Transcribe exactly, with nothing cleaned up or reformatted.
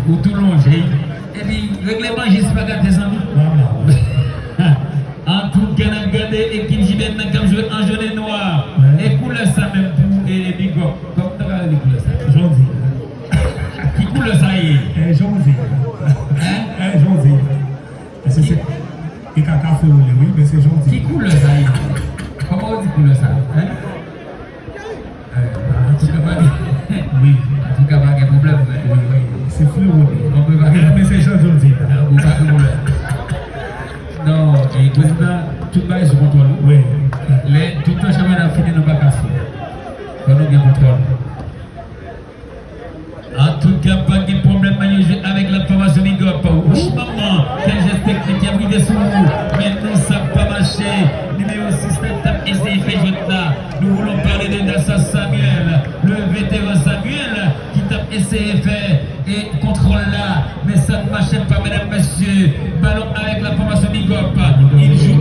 Ou tou lonje. Epi, regleman jis pa gate, zanmi. Antouka, n ap gade ekip J B N nan k ap jwe an jòn e nwa. E koulè sa menm pou e, e Big Up? Kòman w ta ka rele koulè sa? Jodi. Ki koulè sa ye? E jodi. Hein? E jodi. E se, se, e kaka fwe ou li, wi, men se jodi. Ki koulè sa ye? Kòman w di koulè sa? Hein? Eh, antouka, pa gen, wi, antouka, pa gen pwoblèm, men. Wi, wi. Se flewo li. Bon, men pa gen, men se jan John di. Ah, bon, pa gen pwoblèm. Non, e prezidan, tout bagay sou kontwòl, wi. Lè tout tan chanpyona ap fini, nou pa ka fou. Fò nou gen kontwòl. Antouka, pa gen pwoblèm, men yo jwe avèk la fòmasyon Big Up. Wouch, manman, kèl jès teknik ki ap rive sou ou. Men non, sa pa mache. Nimewo sis la t ap eseye fè jwèt la. Nous voulons parler de Dassa Samuel, le vétéran Samuel, ki t ap eseye fè e kontwòl la. Men sa n mache pa, medam, mesye. Balon avèk la fòmasyon Big Up. Il joue